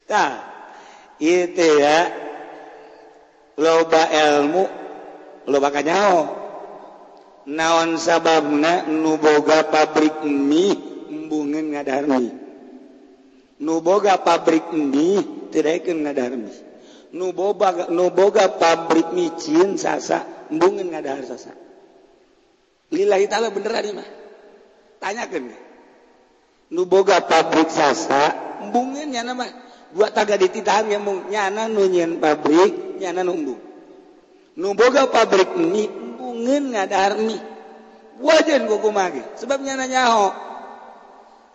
Tah, itu ya. Loba ilmu, loba kanyaho. Naon sababna nu boga pabrik mie embungeun ngadahar mie. Nu boga pabrik mie teu daekeun ngadahar mie. Nu boga pabrik micin sasa embungeun ngadahar sasa. Lillahi ta'ala beneran ieu mah. Tanyakeun. Nu boga pabrik sasa embungeun nyana mah dua taga dititahan ge mung nyana nu nyieun pabrik nyana nu embung. Nu boga pabrik mie embungeun ngadahar mie. Wajan ku kumaha ge sebab nyana nyaho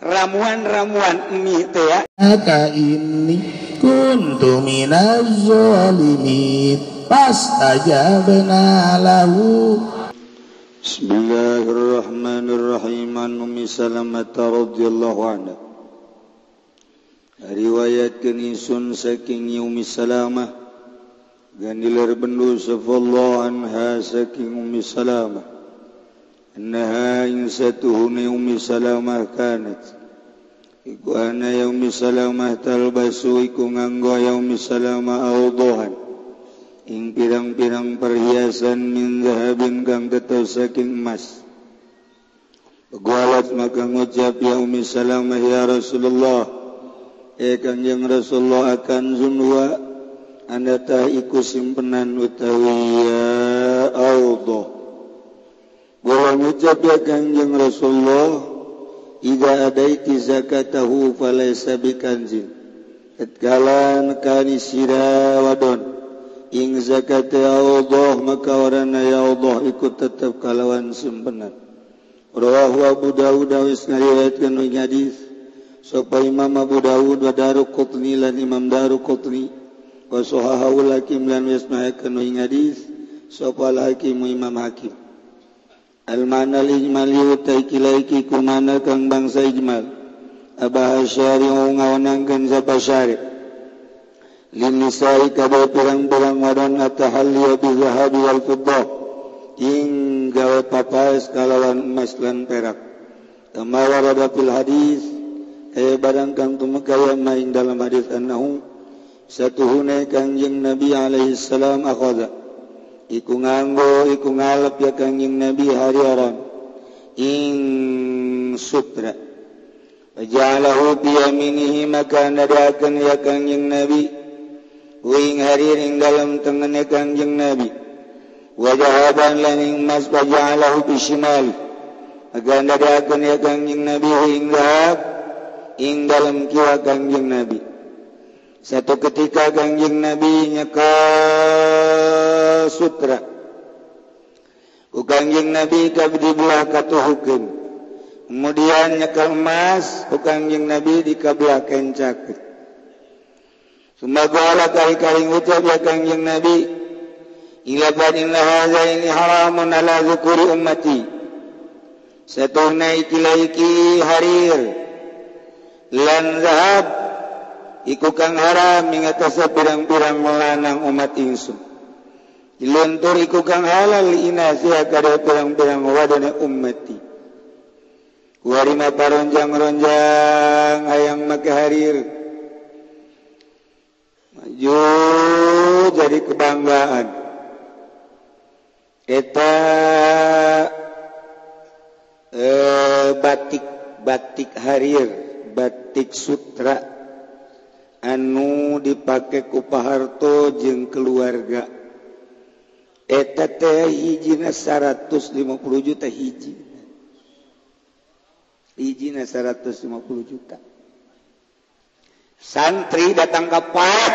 ramuan-ramuan mie teh ya. Ka inni kuntu minaz zalimin fastajabna lahu. Bismillahirrahmanirrahim. An Ummi Salamah radhiyallahu anha. Riwayatkeun ingsun saking Ummi Salamah ganiler bendu sallallahu anha saking Ummi Salamah annaha insatuhuni Ummi Salamah kanat iku ana ya Ummi Salamah talbasu iku nganggo ya Ummi Salamah awdahan ing pirang-pirang perhiasan min zahabin kang tetep saking emas. Gualat maka ngucap ya Ummi Salamah ya Rasulullah, Kanjeng Rasulullah akan zunwa anda tah iku simpenan utawi ya Allah. Gua ngucap ya Kanjeng Rasulullah, idza adaiti zakatahu falaysa bikanzin. Tatkala nekani sira wadon ing zakat ya Allah maka warana ya Allah ikut tetap kalawan simpenan. Rawahu Abu Dawud wis ngariwayatkeun hadis sapa Imam Abu Dawud wa Daruqutni lan Imam Daruqutni wa sahahahu Hakim lan wis ngahakeun ing hadis sapa Hakim Imam Hakim. Al ma'na al ijmali utaiki kumana kang bangsa ijmal abah syari'u ngawenangkeun sapa syari' linnisa'i kabeh pirang-pirang wadon atahalli bi zahabi wal fiddah ing gawe papaes kalawan emas lan perak kama warada fil hadis kaya barang kang tumeka maing dalam hadis annahu satuhune Kangjeng Nabi alaihi salam akhadha iku nganggo iku ngalep ya Kangjeng Nabi hariran ing sutra ja'alahu bi yaminihi maka ndadakeun ya Kangjeng Nabi wing harir ing dalam tengene Kangjeng Nabi wa jahaban lan ing mas ja'alahu bi shimali maka ndadakeun ya Kangjeng Nabi ing zahab ing dalam kiwa Kangjeng Nabi. Satu ketika Kangjeng Nabi nyeka sutra ku Kangjeng Nabi kabdi belah katuhukeun, kemudian nyeka emas ku Kangjeng Nabi dikabelah kencakeun. Sumagala kali-kali ngucap ya Kangjeng Nabi ila badin hadza ini haramun ala dzukuri ummati satuna iki harir lan zahab iku kang haram ing atase pirang-pirang lanang umat ingsun diluntur iku kang halal inasiha kada pirang-pirang wadone ummati. Kuarima paronjang-ronjang hayang make harir maju jadi kebanggaan eta batik harir batik sutra anu dipake ku Pak Harto jeung keluarga eta teh hijina 150 juta hijina 150 juta. Santri datang ke Pak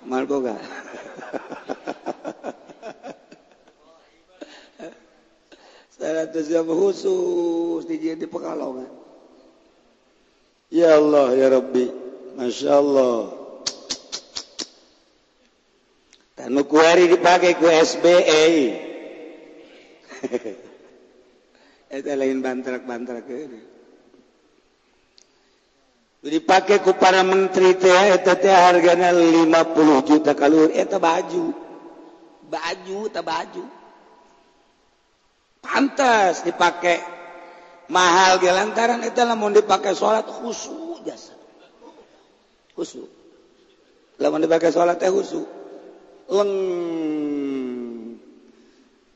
moal boga 100 khusus di Pekalongan. Ya Allah ya Rabbi, Masya Allah. Tanu kuari dipakai ku SBE. Eta lain bantrak-bantrak ini. Dipakai ku para menteri teh eta teh hargana 50 juta kaluhur eta baju. Baju eta baju. Pantas dipakai. Mahal ge lantaran eta lamun dipake salat khusyuk jasa. Khusyuk. Lamun dipake salat teh khusyuk. Leng.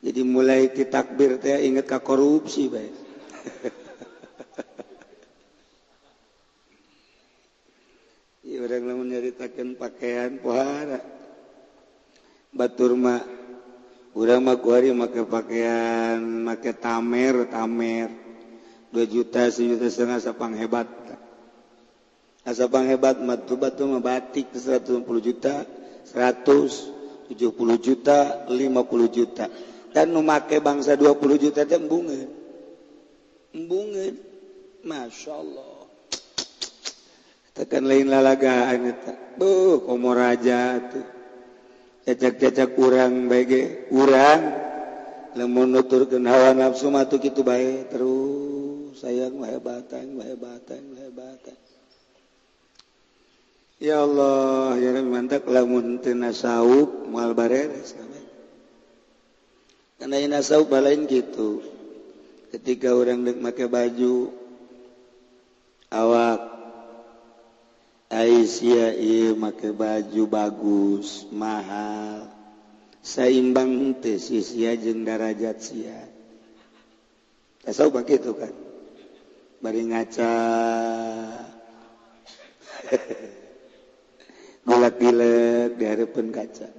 Jadi mulai ti takbir teh inget ka korupsi bae. Ieu urang lamun nyaritakeun pakaian pohara. Batur mah urang mah kuari make pakaian make tamer 2 juta 1,5 juta sapang hebat. Asapang hebat mah tuh batu mah batik 150 juta, 170 juta, 50 juta. Dan nu make bangsa 20 juta teh embungeun. Embungeun. Masya Allah. Tekan lain lalagaan eta. Beuh, komo raja tuh. Cacak-cacak urang bae ge, urang lamun nuturkeun hawa nafsu mah tuh kitu bae terus. Sayang mah hebatan, mah hebatan, mah hebatan. Ya Allah, ya Rabbi mantak lamun teu nasaup moal bareres kabeh. Kana nasaup balain kitu. Ketika urang deuk make baju awak Aisyah ieu make baju bagus, mahal. Saimbang teu si sia jeung darajat sia. Tasaup kitu kan. Bari ngaca. Gulak-gilek di hareupeun kaca.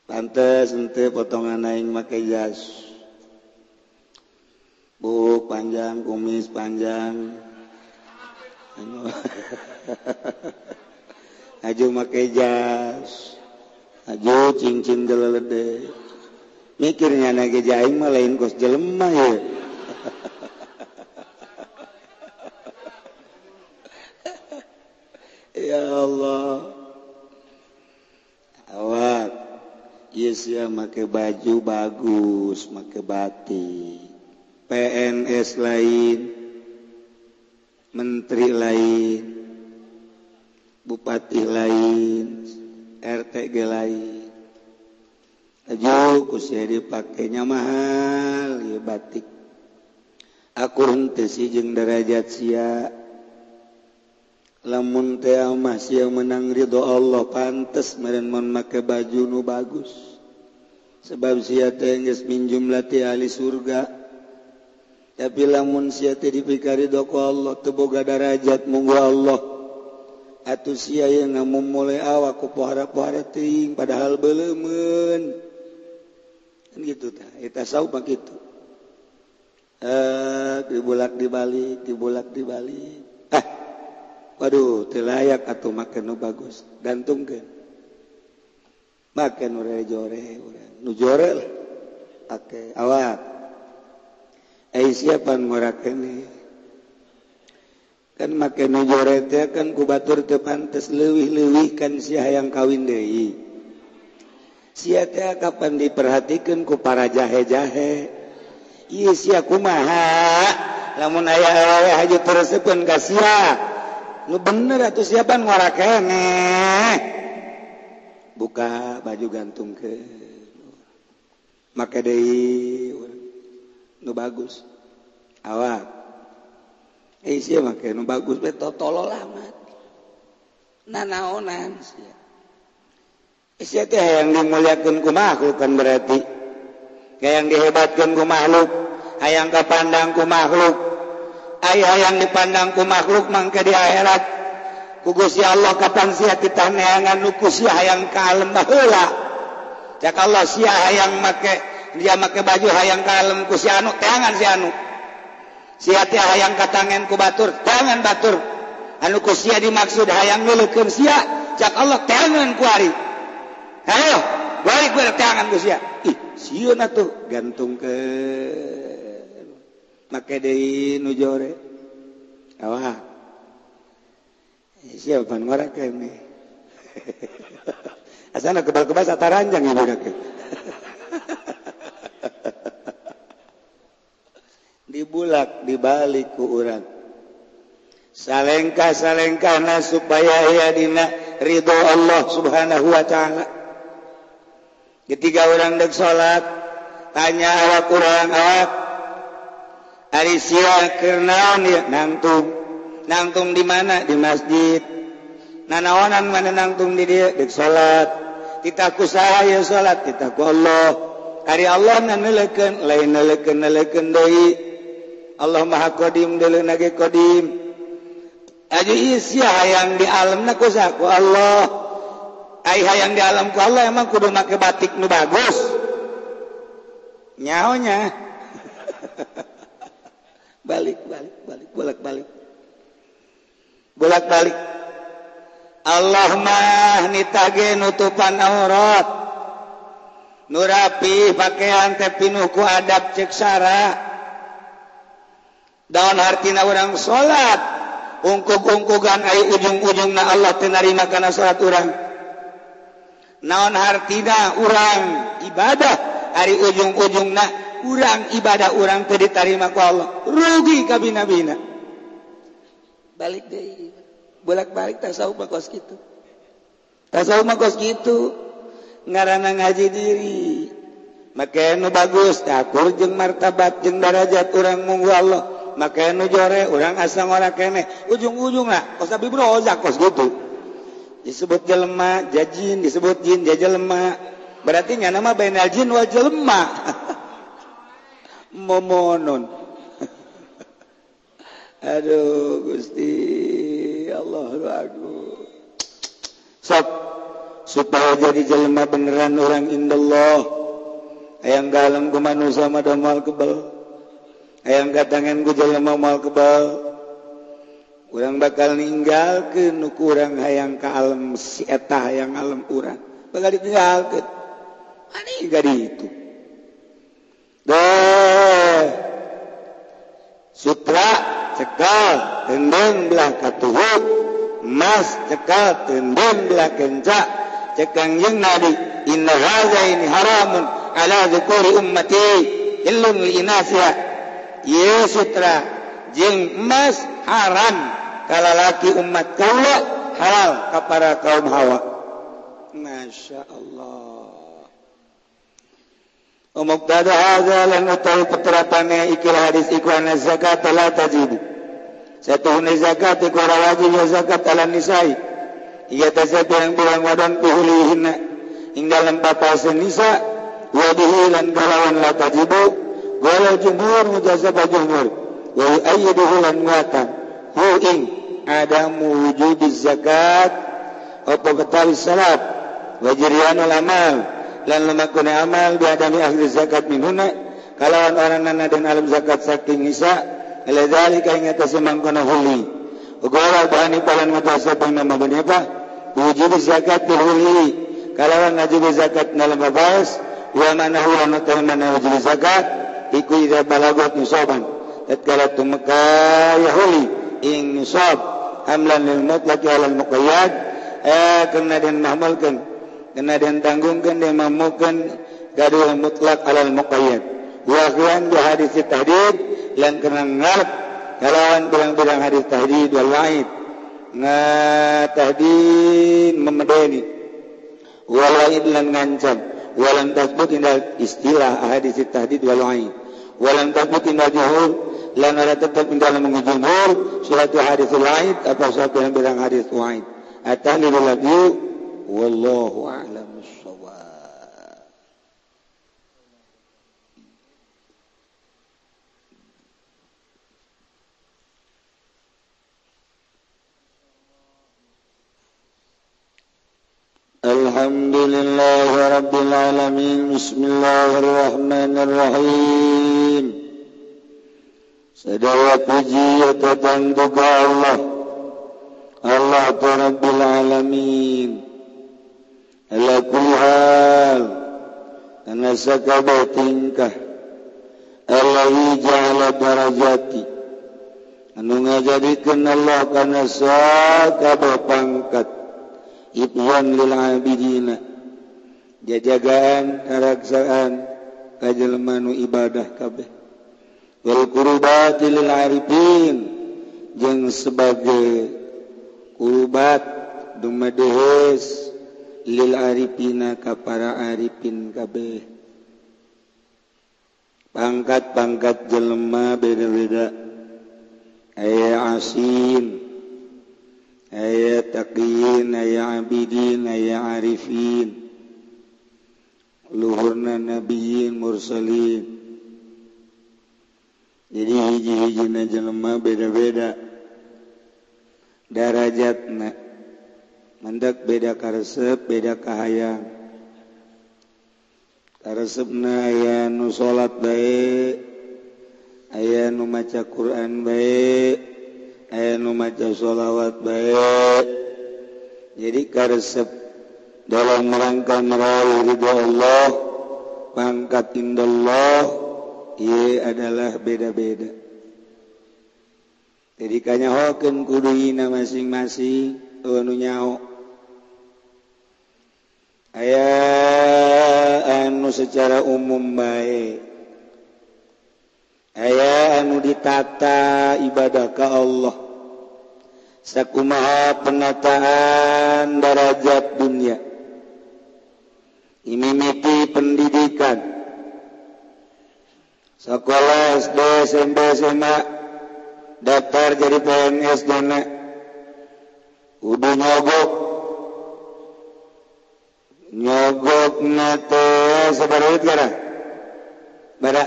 Pantes henteu potongan aing make jas. Buk panjang, kumis panjang. Aju make jas. Aju cincin gelede. Mikirnya na ge aing mah lain kos jelema ye. Ya Allah. Awak ieu sia make baju bagus, make batik. PNS lain, menteri lain, bupati lain, RTG lain. Aju ku sia dipakenya mahal ieu batik. Aku henteu sih jeung derajat sia. Lamun teh mah sia menang ridho Allah pantes meureun mun make baju nu bagus. Sebab sia teh geus minjum lati ahli surga. Tapi lamun sia teh dipika ridho ku Allah teu boga darajat munggu Allah. Atuh sia ieu ngamumule awak ku pohara-pohara teuing padahal beuleumeun. Kan kitu tah, eta saub mah kitu. Dibulak dibalik, dibulak dibalik. Waduh, teu layak atuh make nu bagus, gantungkeun. Make nu jore, urang nu jore lah. Pake awak. Ai siapan ngora keneh. Kan make nu jore teh kan ku batur teu pantes leuwih-leuwih kan sia hayang kawin deui. Sia teh kapan diperhatikeun ku para jahe-jahe. Ieu sia kumaha? Lamun aya awewe haju teresepeun ka sia. Nu bener atuh siapan ngora keneh. Buka baju gantung ke. Make deui nu bagus. Awak. Sia make nu bagus we tolol amat. Nanaonan sia. Sia teh hayang dimuliakeun ku makhluk kan berarti. Hayang dihebatkeun ku makhluk, hayang kapandang ku makhluk. Aya yang dipandang ku makhluk mangke di akhirat ku Gusti Allah kapan sia titaneangan nu ku sia hayang kalem baheula. Cak Allah sia hayang make dia make baju hayang kalem ku si anu teangan si anu. Sia teh hayang katangen ku batur teangan batur. Anu ku sia dimaksud hayang nuleukeun sia cak Allah teangan ku ari. Hayo balik ku teangan ku sia. Ih sieun atuh gantungkeun. Make deui nu jore. Awak. Siapa ngora keneh. Asana kebal-kebal sataranjang ya budak. Dibulak dibalik ku urang. Salengkah-salengkahna supaya aya dina ridho Allah Subhanahu wa taala. Ketika urang dek salat, tanya awak urang awak ari sia keur naon ieu nangtung. Nangtung di mana? Di masjid. Nanaonan mana nangtung di dieu? Dek salat. Titah ku saha ieu salat? Titah ku Allah. Ari Allah na neuleukeun, lain neuleukeun deui. Allah Maha Qadim deuleukeun ge Qadim. Aji isia hayang di alamna ku saha? Ku Allah. Ai hayang di alam ku Allah emang kudu make batik nu bagus. Nyahonya. Balik balik balik bolak-balik. Bolak-balik. Allah mah nitage nutupan aurat. Nu rapi pakaian teh pinuh ku adab cek sara. Daun hartina urang salat, ungkug-ungkugan ai ujung-ujungna Allah teu narima kana salat urang. Naon hartina urang ibadah, ari ujung-ujungna urang ibadah urang teu ditarima ku Allah. Rugi kabina-bina. Balik deui. Bolak-balik tasawuf mah kos kitu. Tasawuf mah kos kitu. Ngaranna ngaji diri. Make nu bagus akur jeung martabat jeung darajat urang munggu Allah. Make nu jore urang asa ngora keneh. Ujung-ujungna kos Abi Brozak kos kitu. Disebut jelema, jajin, disebut jin, jajelema. Berarti nyana mah bainal jin wal jelema. Momonon. Aduh Gusti Allah aduh. Sok supaya jadi jelema beneran orang indallah. Hayang galem ku manusia mah da moal kebel. Hayang katangan ku jelema moal kebel. Urang bakal ninggalkeun nu kurang hayang ka alam si eta hayang alam urang. Bakal ditinggalkeun. Ani gadi itu. Deh. Sutra cekal tendeng belah katuhu, emas cekal tendeng belah kenca. Cekang jeung Nabi, inna hadzaini haramun ala dzukuri ummati illun li inasiha. Ye sutra jeung emas haram kalalaki umat kaula, halal ka para kaum Hawa. Masya Allah. Muqtada hadza lan utawi peterapane ikilah hadis iku anna zakat la tajibu. Satuhune zakat iku ora wajib ya zakat ala nisai. Ieu teh yang bilang wadon pihulihinna ing dalem papasen nisa wa bihi lan kalawan la tajibu wala jumhur mujazab jumhur wa ayyiduhu lan nguatan hu ing adamu wujudiz zakat apa betawi salat wa jiryanul amal lan lumakune amal biadami ahli zakat minhuna kalawan oranana dan alam zakat saking nisa ila zalika ing atase mangkono huli uga bahani palan mutasa nama bani apa wujud zakat huli kalawan wajib zakat dalam babas wa manahu wa mana wajib zakat iku idza balagat nisaban tatkala tumeka yahuli ing nisab hamlan lil mutlaq ala al muqayyad kena den mahmulkeun kena den tanggungkeun den mamukeun gaduh mutlak alal muqayyad wa khian bi hadis tahdid lan kena ngarep kalawan bilang-bilang hadis tahdid wal wa'id tahdid memedeni wal wa'id lan ngancam walam tasbut indal istilah hadis tahdid wal wa'id walam tasbut indal juhur lan ada tetap indal mengujumhur surat hadis wa'id atau surat yang bilang hadis wa'id at-tahlilul ladyu wallahu a'lam bissawab. Alhamdulillahi rabbil alamin. Bismillahirrahmanirrahim. Segala puji datang kepada Allah, Allah Rabbil alamin. Ala kulli hal kana sakabeh tingkah Allahi ja'ala darajati anu ngajadikeun Allah kana sakabeh pangkat ibwan lil abidina jajagaan karaksaan ka jelema nu ibadah kabeh wal qurbati lil arifin jeung sebagai kurbat dumadehes lil arifina ka para arifin kabeh. Pangkat-pangkat jelema beda-beda. Aya asin, Aya taqiyin, aya abidin, aya arifin, luhurna nabiyin mursalin. Jadi hiji-hijina jelema beda-beda darajatna, mendak beda karesep, beda kahayang. Karesepna aya nu salat bae, aya nu maca Quran bae, aya nu maca sholawat bae. Jadi karesep dalam rangka meraih ridha Allah, pangkat indallah, ieu adalah beda-beda. Jadi kanyahokeun kuduina masing-masing anu nyaho. Aya anu secara umum bae, aya anu ditata ibadah ka Allah sakumaha penataan darajat dunia. Ini mimiti pendidikan sekolah SD, SMP, SMA, daftar jadi PNS dana udah nyogok nyogok nate sabaraha gara bara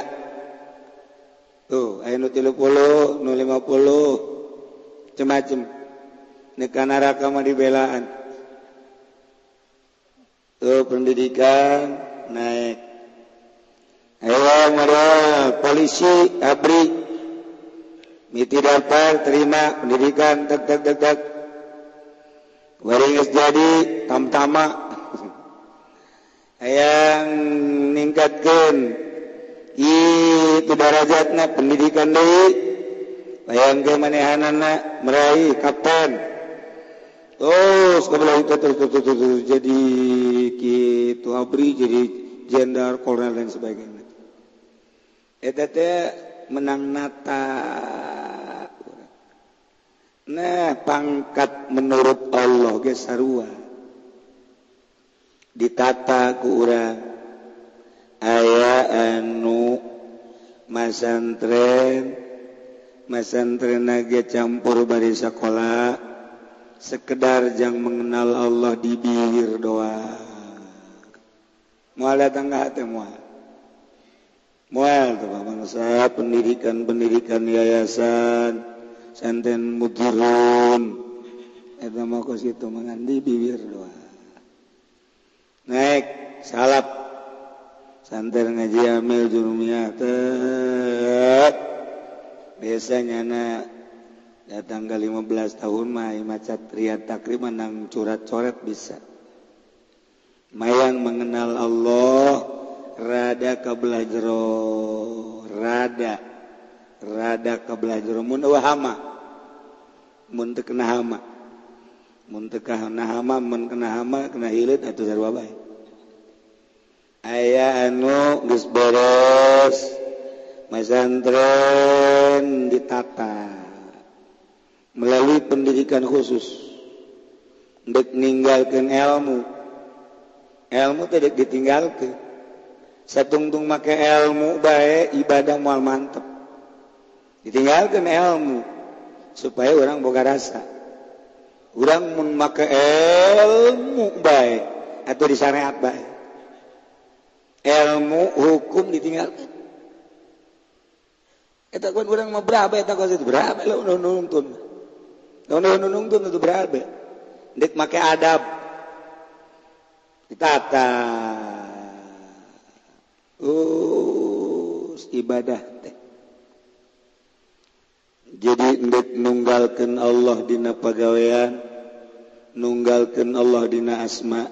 tuh aya nu 30 nu 50 macem-macem nek ka neraka mah dibelaan. Tuh pendidikan naik. Ayo modal polisi ABRI miti daftar terima pendidikan tek tek tek tek waringis jadi tamtama. Hayang ningkatkeun itu darajatna pendidikan deui, hayang ke manehanana meraih kapten. Terus kebelah itu terus terus terus, terus jadi kitu ABRI jadi jenderal kolonel dan sebagainya. Eta teh menang nata. Nah, pangkat menurut Allah ge sarua. Ditata ku urang. Aya anu masantren, masantren ge campur bari sakola, sekedar jang mengenal Allah di bibir doang. Moal datang ka hate moal. Moal teh bangsa pendidikan-pendidikan yayasan santen mudirun eta mah kos kitu mangan di bibir doang. Naik salap santen ngaji amil jurumiyah teh biasanya na datang ke 15 tahun mah maca riyad takrib menang curat-coret bisa. Mayang mengenal Allah rada kabelah jero, rada rada kabelah jero mun eueuh hama, mun teu kena hama, mun teu kena hama, mun kena hama kena hileut atuh sarua bae. Aya anu geus beres masantren ditata melalui pendidikan khusus ndek ninggalkeun ilmu. Ilmu teh dek ditinggalkeun. Satungtung make ilmu bae ibadah moal mantep. Ditinggalkeun ilmu supaya orang boga rasa. Urang mun make ilmu bae atau disyariat bae. Ilmu hukum ditinggalkeun. Eta kan urang mah berabe eta kos itu berabe lah nungtun. Nungtun itu berabe. Dek make adab. Ditata. Ibadah teh. Jadi ndek nunggalkeun Allah dina pagawean, nunggalkeun Allah dina asma,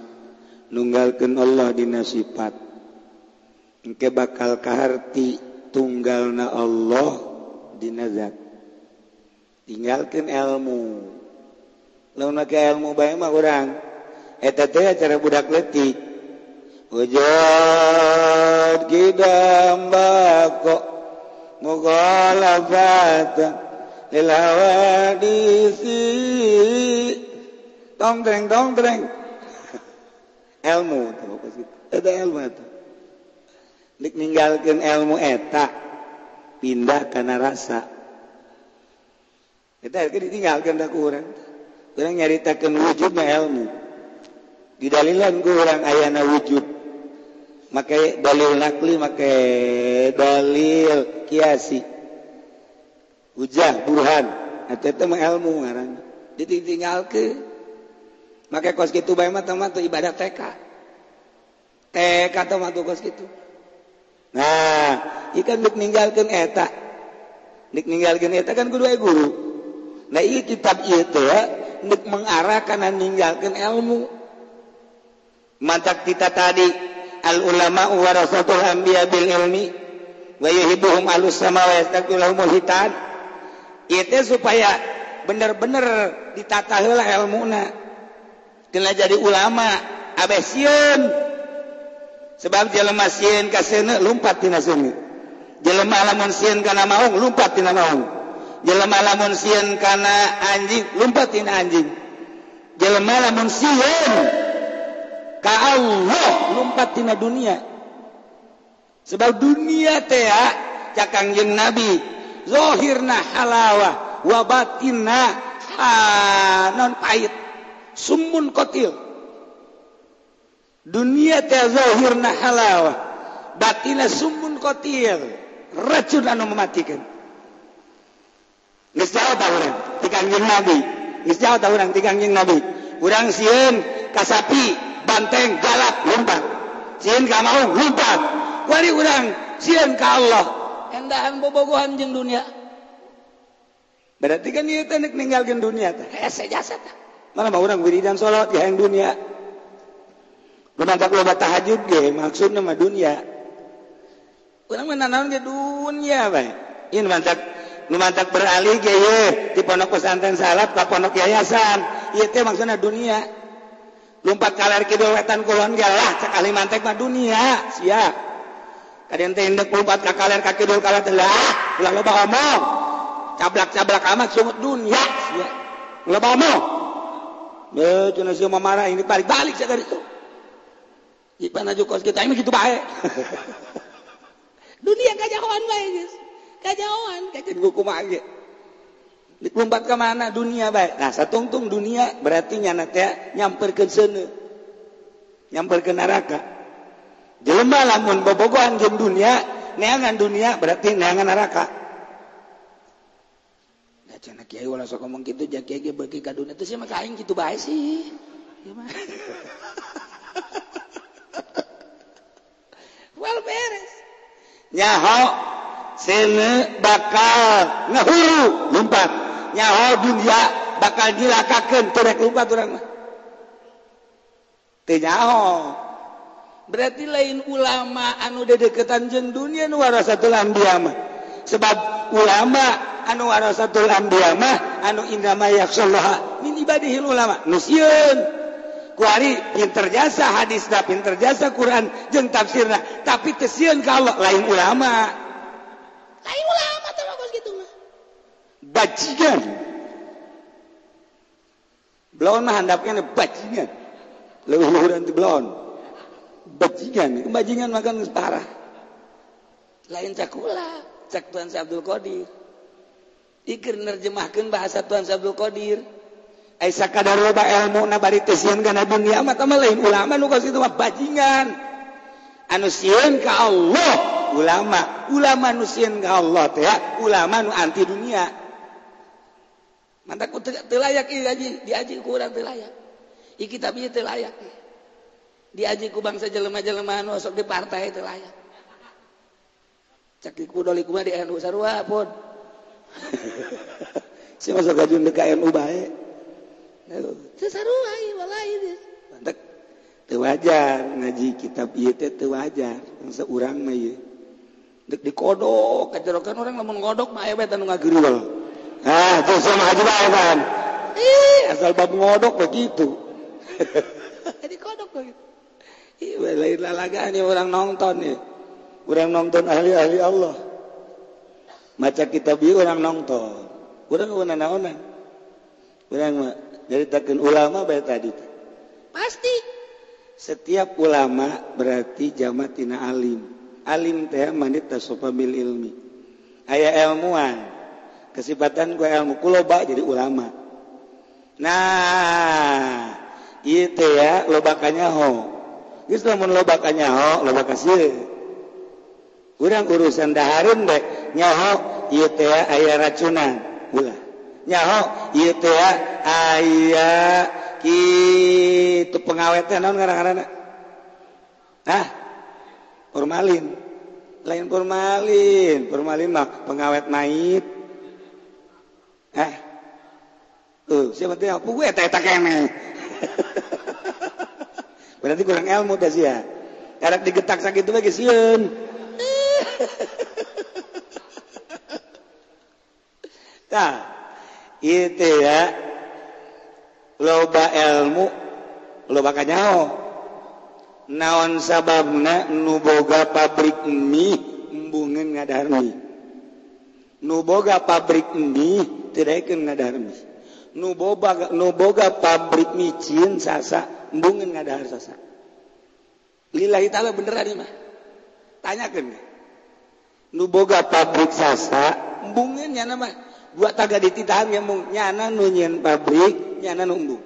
nunggalkeun Allah dina sifat. Engke bakal kaharti tunggalna Allah dina zat. Tinggalkeun ilmu. Lamun make ilmu bae mah urang eta teh acara budak leutik. Wujud kidam bako mughalafatan lil hawadisi tong treng ilmu tuh eta ilmu eta nek ninggalkeun ilmu eta pindah kana rasa eta ditinggalkeun da ku urang Urang nyaritakeun wujud mah ilmu. Didalilan ku urang ayana wujud. Make dalil nakli, make dalil kiasi. Hujah burhan, eta teh mah ilmu ngaranna. Ditinggalkeun. Make kos kitu bae mah teh mah ibadah TK. TK teh mah kos kitu. Nah, ieu kan deuk ninggalkeun eta. Deuk ninggalkeun eta kan kudu aya guru. Nah, ieu kitab ieu teh deuk mengarah kana ninggalkeun ilmu. Mantak kita tadi al ulama warasatul anbiya bil ilmi wa yuhibbuhum alus sama wa yastaqbilahumul hitan. Ieu teh supaya bener-bener ditata heula ilmuna. Kena jadi ulama abeh sieun. Sebab jelema sieun ka seuneu lumpat tina seuneu. Jelema lamun sieun kana maung lumpat tina maung. Jelema lamun sieun kana anjing lumpat tina anjing. Jelema lamun sieun ka Allah lumpat tina dunia. Sebab dunia teh cak Kangjeng Nabi zahirna halawah wa batinna non pahit summun kotil. Dunia teh zahirna halawah batinna summun kotil, racun anu mematikan. Geus jauh tah urang ti Kangjeng Nabi, geus jauh tah urang ti Kangjeng Nabi. Urang sieun ka sapi banteng galak lompat, sieun ka maung lompat. Kuari urang sieun ka Allah, endahan bobogohan jeung dunia. Berarti kan ieu teh nek ninggalkeun dunia teh hese jasa teh. Malah mah urang wiridan salat di hayang dunia. Lumantak loba tahajud ge maksudna mah dunia. Urang mah nanaon ge dunia bae. Ieu mantak nu mantak beralih ge ye di pondok pesantren salaf ka pondok yayasan. Ieu teh maksudna dunia. Lumpat kaler kidul wetan kulon ge lah cek ahli mantek mah dunia sia. Kaden teh endek lumpat ka kaler ka kidul kaler teh lah ulah loba omong. Cablak-cablak amat sungut dunia sia. Loba omong. Beuh cenah sia marah ini balik-balik sia dari itu. Ipan aju kos kita ini gitu bae. Dunia kajahoan bae geus. Kajahoan kajeun kumaha ge. Lompat ke mana dunia bae. Nah satungtung dunia berarti nyana teh nyamperkeun seuneu. Nyamperkeun neraka. Jelema lamun bobogohan jeung dunia, neangan dunia berarti neangan neraka. Da cenah kiai ulah sok ngomong kitu ja kiai ge beuki ka dunia teh sia mah ka aing kitu bae sih. Ieu mah. Wal beres. Nyaho seuneu bakal ngahuru lompat. Nyaho dunia bakal dilakakeun teu rek lumpat urang mah. Teu nyaho. Berarti lain ulama anu dedeketan jeung dunia nu warasatul anbiya mah. Sebab ulama anu warasatul anbiya mah anu innama yakhshallaha min ibadihil ulama. Nu sieun. Kuari pinter jasa hadisna, pinter jasa Quran jeung tafsirna, tapi teu sieun ka Allah lain ulama. Lain ulama teh mah kitu mah. Bajingan. Belon mah handapnya bajingan. Leuwih luhuran ti belon. Bajingan, bajingan makan geus parah. Lain cakula, cak Tuan Syekh Abdul Qadir. Ieu nerjemahkeun bahasa Tuan Syekh Abdul Qadir. Ai sakadar loba elmuna bari teu sieun kana dunia mah tah lain ulama nu kos kitu mah bajingan. Anu sieun ka Allah ulama, ulama nu sieun ka Allah teh ulama nu anti dunia. Mantak teu layak ieu diaji, diaji ku urang teu layak. Ieu kitab ieu teu layak. Diaji ku bangsa jelema-jelema anu sok di partai teu layak. Cak ku doli kumaha di NU sarua pun. Si masuk gajun ka NU bae. Teu sarua ieu walai geus. Mantak teu wajar ngaji kitab ieu teh teu wajar bangsa urang mah ieu. Dek dikodok kajerokan orang lamun ngodok mah aya bae anu ngageureul. Ah, terus sama haji bae kan. Ih, asal bab ngodok begitu. Dikodok begitu. Ih, lain lalagaan ya orang nonton ya. Orang nonton ahli-ahli Allah. Maca kitab ieu orang nonton. Urang naonan. Urang mah nyaritakeun ulama bae tadi. Pasti setiap ulama berarti jama tina alim. Alim teh manit tasofa bil ilmi. Aya ilmuwan. Kesifatan ku ilmu ku loba jadi ulama. Nah, ieu teh ya loba kanyaho. Geus lamun loba kanyaho, loba kasieun. Urang urusan dahareun deh nyaho ieu teh aya racunan, ulah. Nyaho ieu teh aya kitu pengawet teh naon ngaran-ngaranna? Hah? Formalin. Lain formalin, formalin mah pengawet mayit. Hah? Tuh, siapa teh puguh eta eta keneh. Berarti kurang ilmu teh sia. Karek digetak sakitu bae geus sieun. Tah, ieu teh ya loba ilmu, loba kanyaho. Naon sababna nu boga pabrik mie embungeun ngadahar mie. Nu boga pabrik mie teu daekeun ngadahar mie. Nu boga pabrik micin sasa embungeun ngadahar sasa. Lillahi ta'ala beneran ieu mah. Tanyakeun. Nu boga pabrik sasa embungeun nyana mah dua taga dititahan ge embung nyana nu nyieun pabrik nyana nu embung.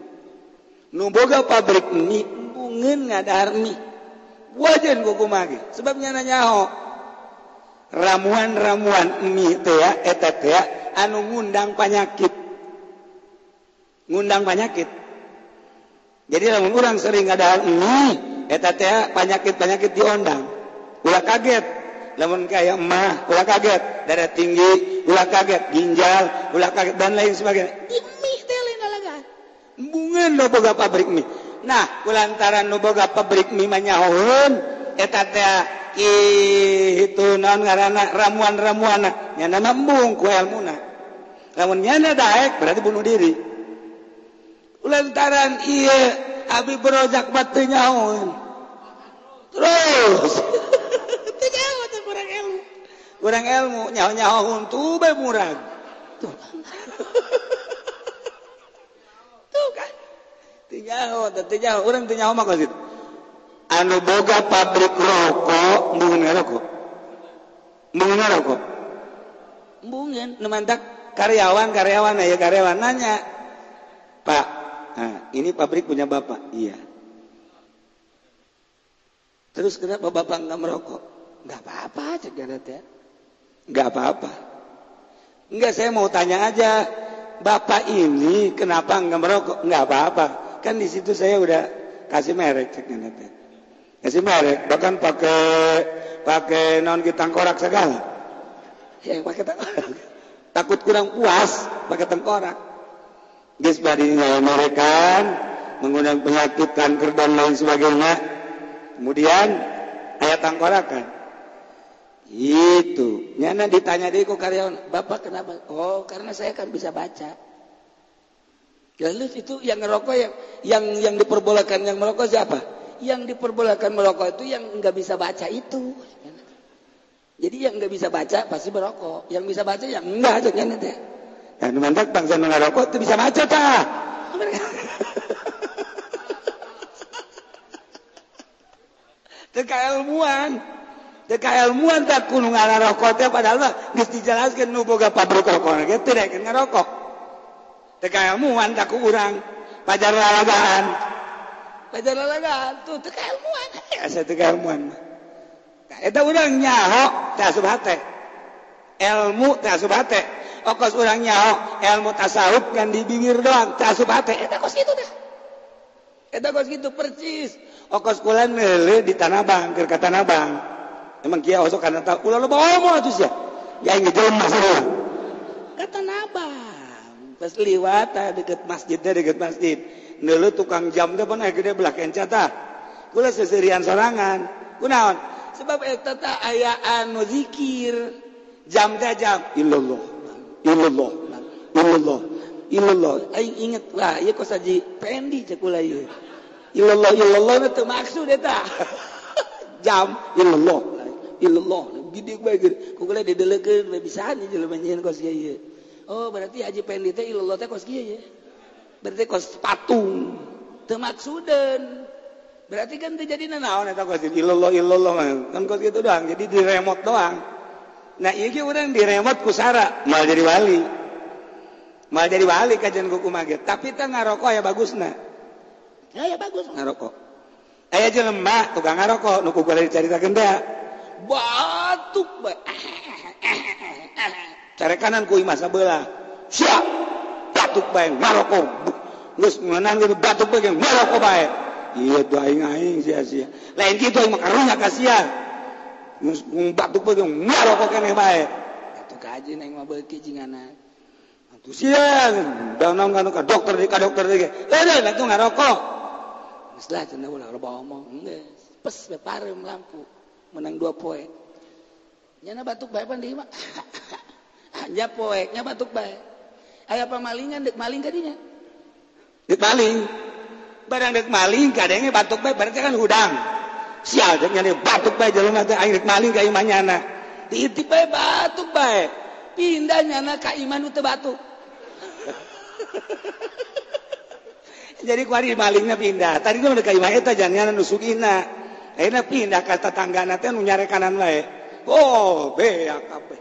Nu boga pabrik mie embungeun ngadahar mie. Wajan ku kumaha ge sebab nyana nyaho. Ramuan-ramuan mie teh ya eta teh anu ngundang penyakit. Ngundang penyakit. Jadi lamun urang sering ngadahar mie eta teh penyakit-penyakit diondang. Ulah kaget lamun kaya emah, ulah kaget darah tinggi, ulah kaget ginjal, ulah kaget dan lain sebagainya. Di mie teh lain lalagaan. Embungeun nu boga pabrik mie. Nah, kulantaran nu boga pabrik mie mah nyahoeun eta teh itu naon ngaranna ramuan-ramuanna nyana mah embung ku elmuna. Lamun nyana daek berarti bunuh diri. Lantaran ieu abi berojak mah teu nyahoeun. Terus teu nyaho teh kurang ilmu. Kurang ilmu nyaho-nyaho huntu bae murag. Tuh. Tuh kan. Teu nyaho teh nyaho urang teu nyaho mah kos kitu. Anu boga pabrik rokok embungeun ngarokok. Embungeun ngarokok. Embungeun nu mantak karyawan-karyawan aya karyawan nanya, "Pak, nah, ini pabrik punya Bapak." Iya. Terus kenapa Bapak enggak merokok? Enggak apa-apa, cek teh. Enggak apa-apa. Enggak, saya mau tanya aja, Bapak ini kenapa enggak merokok? Enggak apa-apa. Kan di situ saya udah kasih merek cek teh. Kasih merek, bahkan pakai naon kita tengkorak segala. Ya, pakai tengkorak. Takut kurang puas, pakai tengkorak. Geus bari merekan mengundang penyakit kanker dan lain sebagainya. Kemudian aya tangkorakan. Itu nyana ditanya deui ku karyawan, "Bapak kenapa?" "Oh, karena saya kan bisa baca." Lalu itu yang ngerokok yang diperbolehkan yang merokok siapa? Yang diperbolehkan merokok itu yang enggak bisa baca itu. Jadi yang enggak bisa baca pasti merokok, yang bisa baca yang enggak aja nyana teh. Dan mantak bangsa nu ngarokok teu bisa baca tah. Teu kailmuan. Teu kailmuan tah kudu ngarokok teh padahal mah geus dijelaskeun nu boga pabrik rokok ge teu daekeun ngarokok. Teu kailmuan tah ku urang pajar lalagaan. Pajar lalagaan tuh teu kailmuan. Asa teu kailmuan mah. Tah eta urang nyaho teh asup hate. Ilmu teh asup hate. Okos urang nyaho ilmu tasawuf kan di bibir doang teh asup hate. Eta kos kitu teh. Eta kos kitu percis. Okos kula neuleuh di Tanah Abang, keur ka Tanah Abang. Emang kieu osok kana tahu ulah loba omong atuh sia. Ya aing jelema sarua. Ka Tanah Abang. Pas liwat tah deket masjid teh deket masjid. Neuleuh tukang jam teh pun aya gede belah kenca tah. Kula seserian sorangan. Kunaon? Sebab eta teh aya anu zikir. Jam teh jam illallah. Illallah. Illallah. Illallah. Aing inget wah ieu kos Haji Pendi cek kula ieu. Illallah illallah teu maksud eta. Jam illallah. Illallah gede bae gede. Ku kula didelekeun bae bisaan jelema nyieun kos kieu ieu. Oh berarti Haji Pendi teh illallah teh kos kieu ye. Berarti kos patung. Teu maksudeun. Berarti kan teu jadi naon eta kos illallah illallah kan kos kitu doang. Jadi di remote doang. Nah ieu ge urang di remote ku sara moal jadi wali. Malah jadi balik kajian kuku mage. Tapi teh ngarokok ya bagusna. Ya bagus ngarokok. Aya jelema tukang ngarokok nu ku gua dicaritakeun teh. Batuk bae. Carekanan ku imah sabelah. Siap. Batuk bae ngarokok. Geus ngeunaan gitu batuk bae ngarokok bae. Iya tuh aing-aing sia-sia. Lain kitu aing mah karunya ka sia. Geus batuk bae ngarokok keneh bae. Atuh kaji aing mah beuki jingana. Atuh sia danang ka dokter di ka dokter ge. Leuh atuh ngarokok. Geus lah cenah ulah loba omong. Geus pes we pareum lampu. Menang 2 poe. Nyana batuk bae pan di imah. Nya poe nya batuk bae. Aya pamalingan deuk maling ka dinya. Deuk maling. Barang dek maling kadenge batuk bae berarti kan hudang. Sial dek nyana batuk bae jelema teh aing dek maling ka imah nyana. Diintip bae batuk bae. Pindah nyana ka imah nu teu batuk. Jadi kuari malingna pindah. Tadi mah ka imah eta janyana nu sugihna. Ayeuna pindah ka tetanggana teh nu nyarekanan wae. Oh, beak kabeh.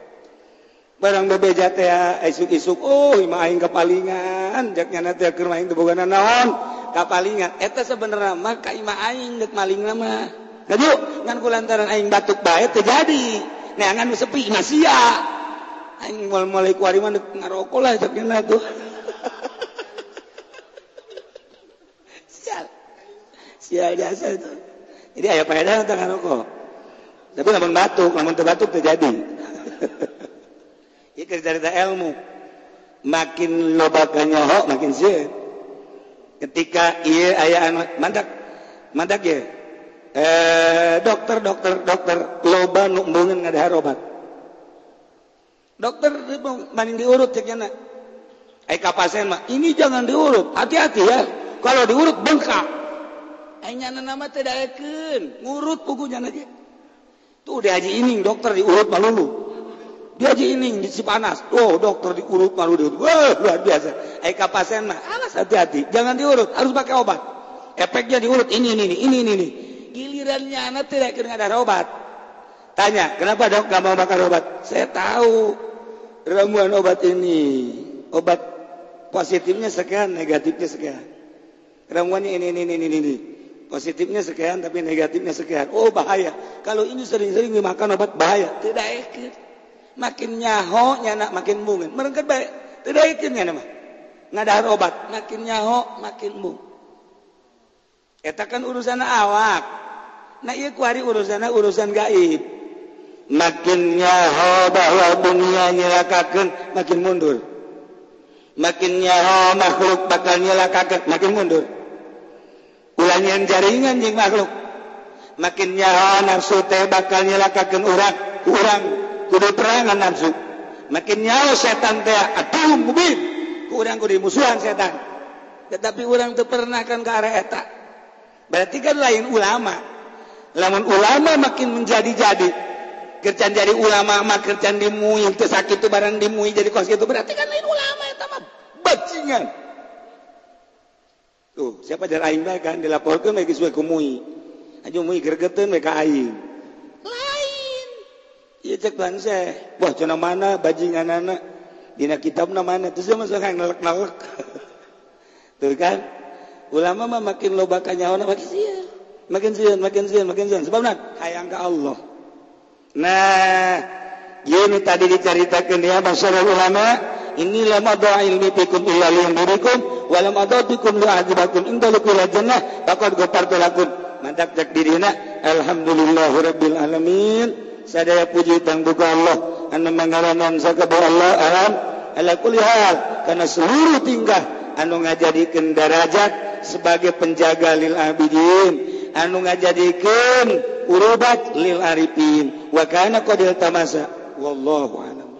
Barang bebeja teh isuk-isuk, oh imah aing kapalingan, jak nyana teh keur aing teu boga naon. Kapalingan eta sebenarnya mah ka imah aing deuk malingna mah. Ngaju ngan kulantaran aing batuk bae teu jadi. Neangan nu sepi mah sia. Aing moal-moal ku ari mah deuk ngarokok lah cek nya tuh. Sial. Sial jasa itu. Jadi aya faedah teh ngarokok. Tapi lamun batuk, lamun teu batuk teu jadi. Ieu keur carita ilmu. Makin loba kanyaho makin sieun. Ketika iya aya anu mandak mandak ya dokter dokter dokter loba nu embungeun ngadahar obat dokter maning diurut cek nya ai ka pasien mah ini jangan diurut hati-hati ya kalau diurut bengkak ai nyana nama teh daekeun ngurut pugu nyana ge tuh di haji ining dokter diurut malulu. Dia haji ining di Cipanas. Oh, dokter diurut malu diurut. Wah, luar biasa. Ai ka pasien mah, alas hati-hati, jangan diurut, harus pakai obat. Efeknya diurut ini. Gilirannya anak tidak kena ada obat. Tanya, kenapa dok gak mau makan obat? Saya tahu ramuan obat ini. Obat positifnya sekian, negatifnya sekian. Ramuannya ini. Positifnya sekian tapi negatifnya sekian. Oh, bahaya. Kalau ini sering-sering dimakan obat bahaya. Tidak ikut. Makin nyaho nyana makin mungkin merengket baik tidak ikin nyana mah ngadahar obat makin nyaho makin mung eta kan urusan awak nah ieu kuari urusanna urusan gaib makin nyaho bahwa dunia nyelakakeun makin mundur makin nyaho makhluk bakal nyelakakeun makin mundur ulah nyeun jaringan jeung makhluk makin nyaho nafsu teh bakal nyelakakeun urang kudu perangan nafsu makin nyawa setan teh aduh mubin ku urang kudu musuhan setan tetapi urang teu pernah kan ke arah eta berarti kan lain ulama lamun ulama makin menjadi-jadi kerjaan jadi ulama mah kerjaan dimui teu sakitu barang dimui jadi kos kitu berarti kan lain ulama eta mah bajingan tuh siapa jar aing bae kan dilaporkeun we geus we ku mui aju mui gregeteun we ka aing. Iya cek bangsa, wah cina mana bajingan anak, dina kitabna mana, terus dia masuk yang nelek-nelek, tuh kan? Ulama mah makin loba kanyahoana makin sieun, makin sieun, makin sieun, makin sieun. Sebabna hayang ka Allah. Nah, ini tadi diceritakeun ya masyarakat ulama, inilah madha ilmi fikum illa liyunzirikum wa lam adatikum li'adzibakum indalikum ila jannah faqad ghafartu lakum. Mantak cek dirina alhamdulillahirabbil alamin. Sadaya puji tangbuka Allah anu mangaranan sakabeh Allah alam ala kulli hal karena seluruh tingkah anu ngajadikeun darajat sebagai penjaga lil abidin anu ngajadikeun urubat lil arifin wa kana qadil tamasa wallahu a'lam.